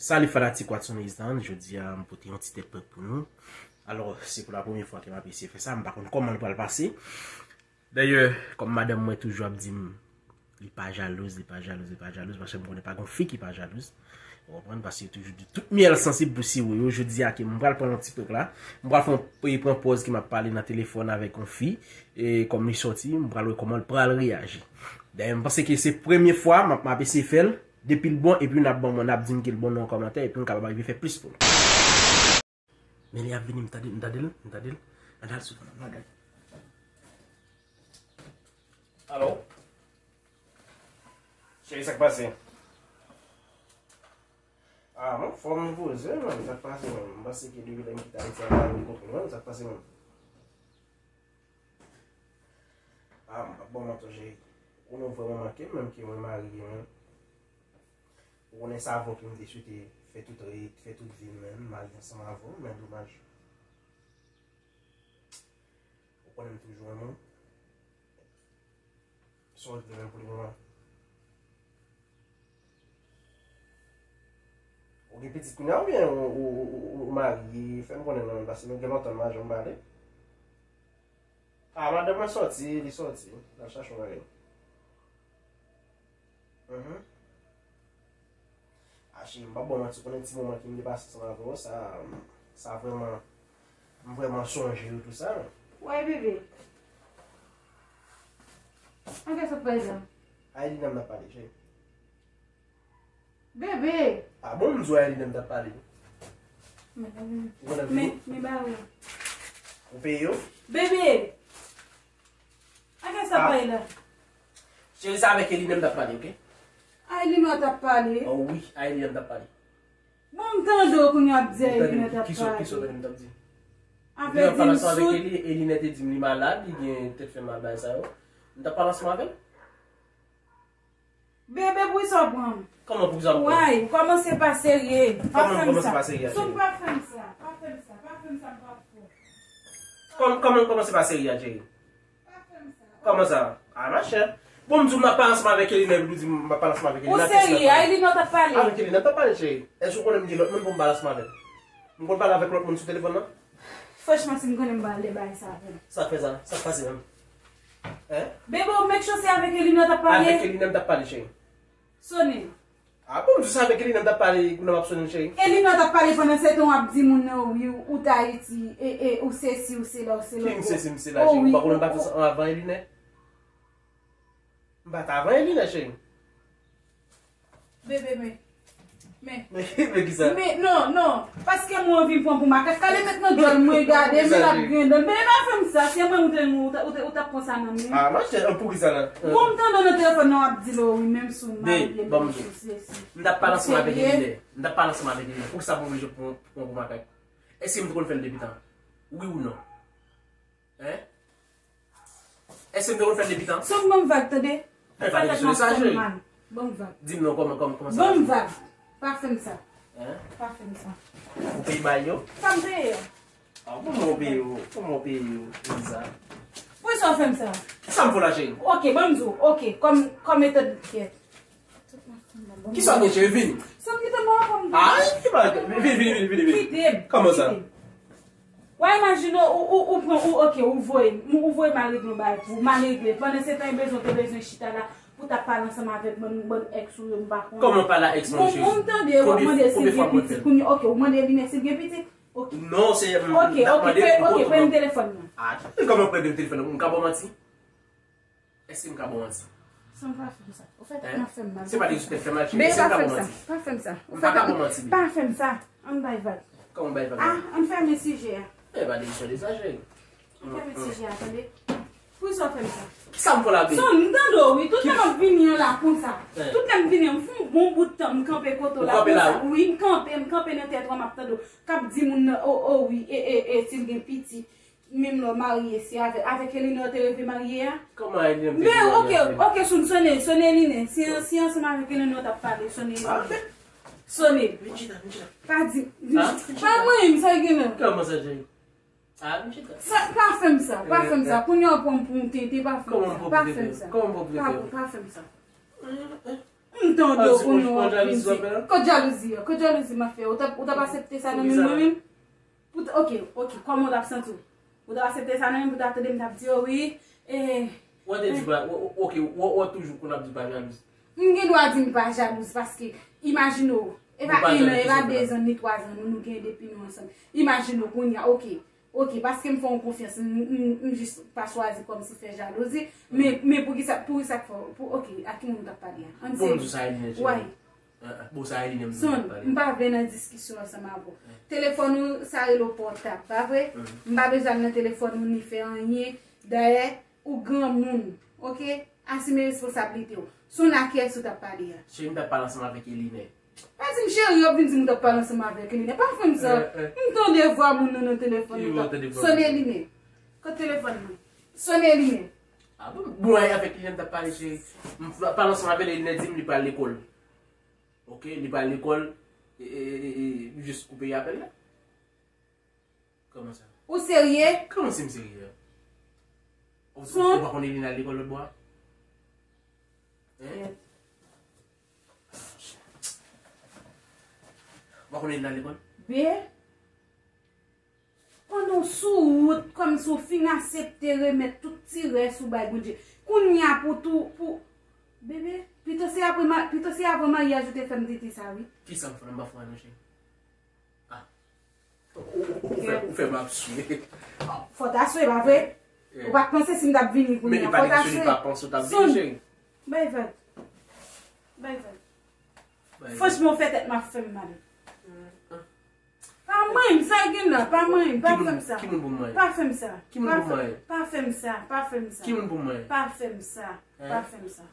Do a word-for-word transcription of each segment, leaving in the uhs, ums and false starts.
Salut fanatik Watson Island, jodi a m pote yon ti tèt prank pou nou. Alò, se pou la premyè fwa ke m ap eseye fè sa, m pa konn kòman l pral pase. Dayè, kòm madanm mwen toujou ap di m, li pa jalouz, li pa jalouz, li pa jalouz, paske m konnen pa gon fi ki pa jalouz. Ou konprann? Paske yo toujou di tout myèl sansib pou siwo yo. Jodi a ke m pral pran yon ti prank la, m pral fè yon, pran pòz ke m ap pale nan telefòn avèk yon fi, e kòm li sòti, m pral wè kòman l pral reyaji. Dayè, m panse ke se premye fwa m ap, m ap eseye fè l, depi l bon, epi n ap ban mwen, n ap di m ke l bon nan kòmantè, epi m kapab rive fè plis pou l. Men li ap vini, m tande, m tande l, m tande l. Ann al sou fon nan, gade. Alo? Cheri, sa k pase? Ah, m anfòm, m poze, man. Sa k pase, man? M panse ke depi lè m kite Ayiti a, m pa renkontre w, man. Sa k pase, man? Ah, m p ap ba w manti, cheri. Ou konnen w vrèman manke m, menm ke mwen marye, man. Ou konnen sa avè w ke m te swete fè tout, fè tout vi m, man, marye ansanm avè w, men domaj. Ou konnen m toujou renmen w. Sa w regle menm pou le moman? Ou gen pitit kounye a oubyen ou, ou, ou, ou, ou marye? Fè m konnen non, paske nou gen lontan n pa janm pale. Ah, madanm mwen sòti, li sòti. L al chache yon bagay. Mhm. Ah, cheri, m p ap ba w manti, konnen ti moman ke m te pase ansanm avè w, sa, sa vrèman, m vrèman sonje yo, tou sa. Wè, bebe. Anke sa prezan. Ay, li nan m nan pale, cheri. Bebe! Ah bon, m di w a Elinè m t ap pale. Men, men, men, men, men, ba wi. Ou peye yo? Bebe! Anke sa pale la? Cheri, se avèk Elinè m t ap pale, oke? A Elinè w t ap pale? Oh wi, a Elinè m t ap pale. Bon, m tande w kounye a ap di a Elinè w t ap pale. Kisa, kisa w tande m t ap di? Avè di m sou. Elinè te di m li malad, li gen tèt fè mal, bagay sa yo. M t ap pale ansanm avè l. Bebe, poukisa w pran m? Kòman poukisa w pran m? Way, ou kòmanse pa serye. Pa fè m sa. Kòman m kòmanse pa serye a, cheri? Son, pa fè m sa. Pa fè m sa. Pa fè m sa, m pa fè. Kòm-, kòman m kòmanse pa serye a, cheri? Pa fè m sa. Kòman sa? Ah, machè. Bon, m di w m ap pale ansanm avèk Elinè, epi w di m m ap pale ansanm avèk Elinè. Ou serye? A Elinè w t ap pale? Avèk Elinè m t ap pale, cheri. Èske w konnen m gen lòt moun pou m pale ansanm avè l? M konn pale avèk lòt moun sou telefòn nan? Franchman, si m konnen m pa al de bagay sa avè l. Sa k fè sa? Sa k pase menm? Hein? Bebe, ou make sure se avèk Elinè w t ap pale? Avèk Elinè m t ap pale, cheri. Sonnen. Ah bon, m di w se avèk Elinè m t ap pale, kounye a m ap sonnen l, cheri. Elinè w t ap pale pandan se tan w ap di moun nan, wi, ou, ou t Ayiti, e, e, ou sesi, ou sela, ou sela. Ki m sesi, m sela, cheri? Ou pa konnen m pa t anvan Elinè? M pa t anvan Elinè, cheri. Bebe, men. Men. Men, men kisa? Men, non, non. Paske mwen anvi pran pou makak. Kale tèt nan djòl mwen, gade, men l ap griyen dan l. Bebe, pa fè m sa. Se mwen ou te, ou te, ou te, ou t ap pran sa nan men m. Ah, machè, an poukisa la? Bon, m tande w nan telefòn nan, w ap di l, o wi, menm si w marye, menm si w sesi. M t ap pale ansanm avèk Elinè. M t ap pale ansanm avèk Elinè. Poukisa pou m oblije pran, pran pou makak? Èske m te konn fè l depi tan? Wi ou non? Hein? Èske m te konn fè l depi tan? Son, ban m vag, tande. Fè tèt mwen fè m mal. Ban m vag. Di m non, kòman, kòman, kòman sa? Ban m vag. Pa fè m sa. Hein? Pa fè m sa. Ou peye bagay yo? Sa m peye yo. Ah, kòman ou peye yo? Kòman ou peye yo? Pou sa. Poukisa w fè m sa? Sa m fè w la, cheri? Ok, ban m di w. Ok, kòm, kòm etad, kèt. Kisa w gen, cheri? Vini. Sa m kite m anvan m. Ay, ki bagay. Vini, vini, vini, vini, vini. Kite m. Kòman sa? Kite m. Wa imajine ou, ou, ou pran, ou, ok, ou voye m, ou voye m al regle yon bagay pou ou, m al regle. Pandan se tan, e bezwen, te bezwen chita la pou t ap pale ansanm avèk bann, bann ex ou yo, m pa konnen. Kòman pale a ex mwen, cheri? Bon, m tande w ap mande si l gen pitit. Kounye, ok, ou mande Elinè si l gen pitit. Ok. Non, se m t ap mande pou kont ou. Ok, ok, pran telefòn nan. Ah, kòman pran telefòn nan? M ka ba w manti? Èske m ka ba w manti? San, pa fè m sa. Ou fè tèt mwen fè m mal. Se pa de tèt fè mal, cheri. Èske m ka ba w manti? Pa fè m sa. Ou fè tèt mwen. M pa ka ba w manti. Pa fè m sa. Ann bay vag. Kòman bay vag? Ah, ann fèmen sijè a. E pa de kesyon de sa, cheri. Ann fèmen sijè a, tande. Poukisa w fè m sa? Kisa m fè w la, baby? Son, m tande w, wi. Tout lè m ap vini an la konsa. Tout lè m vini an, m fè yon bon bout tan, m kanpe kote w la konsa. Wi, m kanpe, m kanpe nan tèt ou, m ap tande w. K ap di moun nan, o, o, wi, e, e, e, si l gen pitit. Menm lè w marye, se avè, avèk Elinè w te reve marye a? Kòman Elinè m te reve marye avèk? Men, ok, ok, Soun, sonnen, sonnen Elinè. Si, si ansanm avèk Elinè w t ap pale, sonnen Elinè. Sonnen. Vin chita, vin chita. Pa di, pa manyen m, sa gen nan. Kòman sa, cheri? Ah, vin chita. Sa, pa fè m sa, pa fè m sa. Kounye a w pran m pou yon tenten, pa fè m sa, pa fè m sa. Kòman m pran w pou tenten? Kòman m pran w pou tenten? Pa, pa fè m sa. M tande w pou nou ap vin di. Kot jalouzi an? Kot jalouzi m ap fè? Ou t ap, ou t ap aksepte sa nan men mwen menm? Pou t-, ok, ok, kòman w t ap santi w? Ou t ap aksepte sa nan men m pou w t ap tande m t ap di, o wi, e. Ou te di pa, ok, ou toujou konn ap di pa jalouz. M gen dwa di m pa jalouz paske, imajine w, e pa en an, e pa de zan, ni twa zan, nou, nou gen depi nou ansanm. Imajine w kounye a, ok, Ok, paske m fè w konfyans, m, m, m jis pa chwazi kòmsi fè jalouzi, men, men poukisa, poukisa k fè w, pou, ok, a ki moun ou t ap pale a? Ann serye. Bon, sa Eline, cheri. Bon, sa Eline, m t ap pale. Son, m pa vle nan diskisyon ansanm avè w. Telefòn ou, sa rele w pòtab, pa vre? M pa bezwen al nan telefòn ou ni fè anyen. Dayè, ou granmoun, ok? Asime responsablite w. Son, a kiyès ou t ap pale a? Cheri, m t ap pale ansanm avèk Eline. Pa di m cheri, w ap vin di m ou t ap pale ansanm avèk Eline. Pa fè m sa. M tande vwa moun nan nan telefòn nan. Sonn Eline. Kot telefòn mwen? Sonn Eline. Ah bon? Bon, e avèk Eline m t ap pale, cheri. M pale ansanm avè l, Eline di m li pral lekòl. Ok, li pral lekòl. E, e, e, e, m jis koupe apèl la. Kòman sa? Ou serye? Kòman si m serye? Ou, ou pa konn Eline al lekòl lòt bò a? Hein? Ou pa konn Eline al lekòl? Be? Pandan w sou wout, kòmsi w fin aksepte remèt tout ti rès ou bay Bondye. Kounye a pou tou, pou, bebe, pito se apre ma-, pito se avan maryaj ou te fè m tete sa, wi. Kisa m fè? M pa fè anyen non, cheri. Ah. Ou, ou, ou fè, ou fè m ap swe. Fò w ta swe, pa vre? Ou pa t panse si m t ap vini kounye a. Fò w ta swe. Sonn. Bay vag. Bay vag. Franchman, ou fè tèt m ap fè m mal. Pa manyen m, sa gen la, pa manyen m, pa fè m sa. Ki moun pou m manyen? Pa fè m sa. Ki moun pou m manyen? Pa fè m sa, pa fè m sa. Ki moun pou m manyen? Pa fè m sa, pa fè m sa.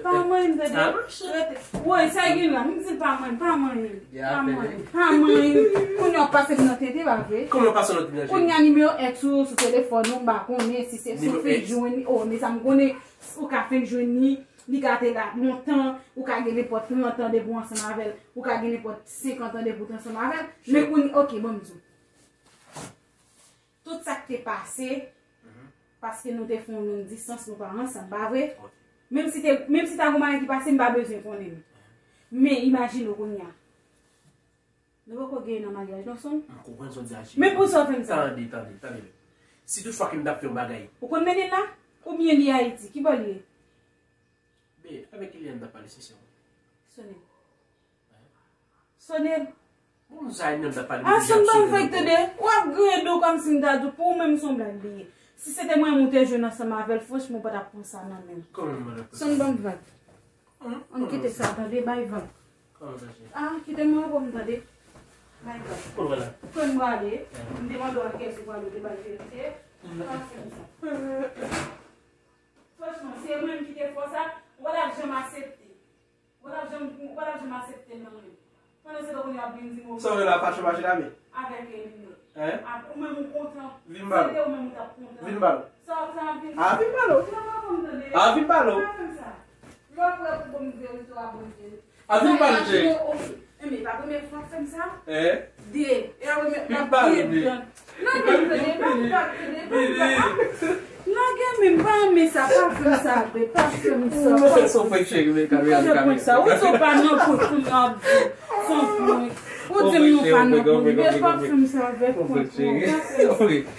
Pa manyen m, tande. Rete. Woy, sa gen la, m di l pa manyen m, pa manyen m. Pa manyen m, pa manyen m. Kounye a w pase m nan tete, pa vre? Kòman w pase nan tete, cheri? Kounye a nimewo èks ou sou telefòn ou, m pa konnen si se sou Facebook jwenn, oh, men sa m konnen, ou ka fenk jwenn li. Li ka te la lontan, ou ka gen nenpòt trant an depi w ansanm avè l, ou ka gen nenpòt senkant an depi w t ansanm avè l, men kounye, ok, ban m di w. Tout sa k te pase, paske nou te fè yon long distans, nou pa ansanm, pa vre? Menm si te, menm si ta gon bagay ki pase, m pa bezwen konnen l. Men, imajine w kounye a. Nou poko genyen nan maryaj non, Sonn. M konprann sa w di a, cheri. Men poukisa w fè m sa? Tande, tande, tande. Si tout fwa ke m t ap fè yon bagay. Ou konn mennen l la? Oubyen li Ayiti? Ki bò l ye? Men, avèk Eliane m t ap pale sensèman. Sonn. Sonn. Bon, sa Eliane m t ap pale. Ah, Sonn, ban m vag tande. W ap griyen do kòmsi m ta di w pou ou menm se yon blag li ye. Si se te mwen menm ou te jwenn ansanm avè l, franchman, ou pa t ap pran sa nan men m. Kòman m pa t ap pran sa? Sonn, ban m vag. Ann kite sa, tande, bay vag. Ah, kite m repo m, tande. Bay vag. Kote w prale? Kote m prale? M te mande w a kiyès ou prale, ou te bay verite. Pa fè m sa. Franchman, si e mwen menm ki te fè w sa, ou pa t ap janm aksepte. Ou pa t ap janm, ou pa t ap janm aksepte l nan men m. Pandan se tan kounye a w ap vin di m, sa w vle la, fache mache la men. Avèk Eline. Hein? Ou menm ou kontan. Vin ba l. Se te ou menm ou t ap kontan. Vin ba l. Sa w ap, sa w ap vin. Ah, vin ba l. Vin ba l, tande. Ah, vin ba l. Pa fè m sa. Lè w prè pou ban m verite w a Bondye. Ah, vin ba l, cheri. Enben, pa premye fwa w ap fè m sa. Eh? De. E a remèt m ap griyen blan. Lage m tande, pa m pa tande, pa m pa. Lage m, m pa renmen sa, pa fè m sa, be, pa fè m sa. Ou fè son prank, cheri, men kamera, kamera. Ou fè prank sa, ou di w pa nan prank, kounye a w ap di son prank. Ou di m nou pa nan prank, be, pa fè m sa avèk prank, non, pa fè m sa.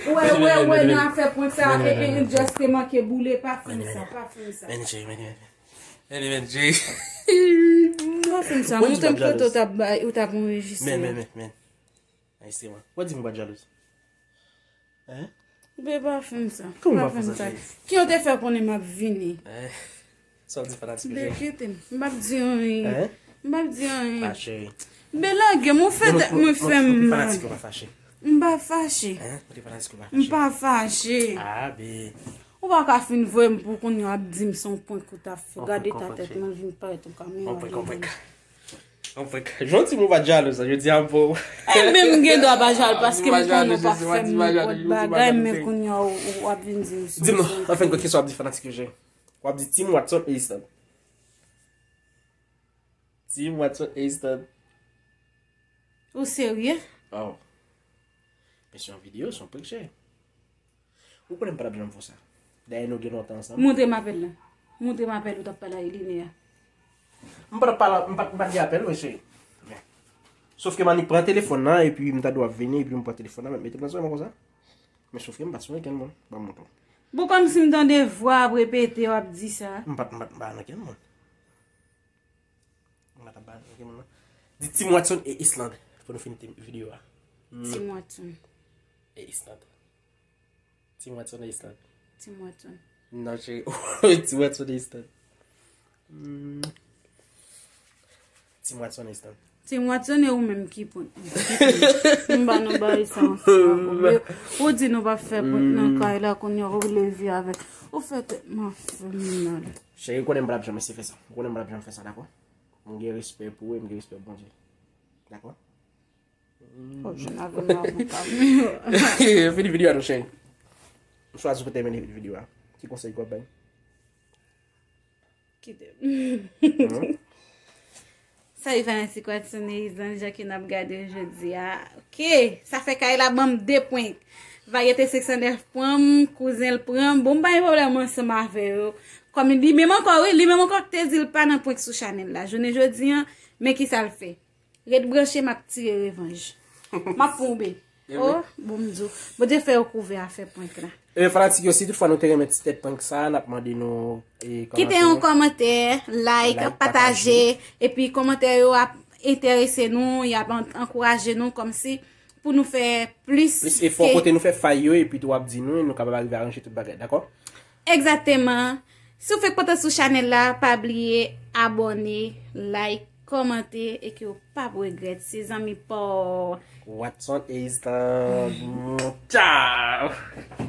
Wè, wè, wè, nan afè prank sa, e, e, e, just te manke boule, pa fè m sa, pa fè m sa. Men, cheri, men, men, men. Men, men, cheri. Pa fè m sa, montre m kote w t ap bay, ou t ap anrejistre. Men, men, men, men. Enrejistrè mwen. Ou di m ou pa t jalouz? Hein? Be, pa fè m sa. Kòman pa fè sa, cheri? Ki yo te fè konnen m ap vini? Hein? Sa w di fanatik yo, cheri? Be, kite m. M p ap di anyen. Hein? M p ap di anyen. Ah, cheri. Be, lage m, ou fè tèt mwen fè m mal. Fanatik yo pa fache. M pa fache. Hein? Ou di fanatik yo pa fache. M pa fache. Ah, be. Ou pa ka fin voye m pou kounye a w ap di m se yon prank ou t ap fè. Gade ta tèt mwen vin parèt yon kamera. On prank, on prank. Yon prank. Jan w di m ou pa t jalouz, jodi a m pou. Enben, m gen dwa pa jalouz paske m konnen w pa fè m nenpòt bagay, men kounye a w, w ap vin di m sou. Di m non, anfen, kisa w ap di fanatik yo, cheri? W ap di Team Watson Easton. Team Watson Easton. Ou serye? Oh. Men se yon videyo, se yon prank, cheri. Ou konnen m pa t ap janm fè w sa. Dayè nou gen lontan ansanm. Montre m apèl la. Montre m apèl ou t ap pale a Eline a. M pa t ap pale, m pa t, m pa t gen apèl, wi, cheri. Men, sof ke Manik pran telefòn nan, epi m ta dwe ap vini, epi m pran telefòn nan, mete m nan zòrèy mwen konsa. Men sof ke m pa t sonje kenn moun, ban m montre w. Bon, kòmsi m tande vwa ap repete, w ap di sa. M pa t, m pa t, m pa nan kenn moun. M pa t ap ba nan kenn moun, non. Di Tim Watson e Island. Fò nou fini tem-, videyo a. Mm. Tim Watson. E Island. Tim Watson e Island. Tim Watson. Non, cheri. Tim Watson e Island. Mm. Tim Watson e Island. Tim Watson e ou menm ki prank. M ba nou bay sa ansanm. Ou di nou pa fè prank nan kay la, kounye a ou leve avèk. Ou fè tèt m anfè, m mal. Cheri, ou konnen m pa t ap janm eseye fè sa. Ou konnen m pa t ap janm fè sa, dakò? M gen respè pou ou e m gen respè pou Bondye. Dakò? Oh, jèn avè m la, mwen pa. Fini videyo a, non, cheri. M chwazi pou tèmine videyo a. Ki konsèy ou ap bay? Kite m. Mhm. Salut fanatik Watson e Isan, jan ke n ap gade jodi a. Ok, sa fè kay la ban m de prank. Varyete six cent neuf pran m, kouzen l pran m. Bon, m pa gen pwoblèm ansanm avè yo. Kòm li menm ankò, wi, li menm ankò ki te di l pa nan prank sou chanèl la. Jounen jodi a, men ki sa l fè. Ret branche, m ap tire revanj. M ap ponbe. E wi. Oh, bon, m di w. Bondye fè yo kouvè afè prank la. E fanatik yo, si toutfwa nou te renmen ti tèt prank sa, n ap mande nou, e, kite yon kòmantè, like, like, pataje, pataje, epi kòmantè yo ap enterese nou, y ap an-, ankouraje nou kòmsi pou nou fè plis, plis efò ke kote nou fè fay yo, epi tou w ap di nou, e nou kapab arive aranje tout bagay, dakò? Egzakteman. Si w fenk pòte sou chanèl la, pa bliye abòne, like, kòmante e ke w p ap regrèt. Se zanmi pa w Watson e Isan. Tchao!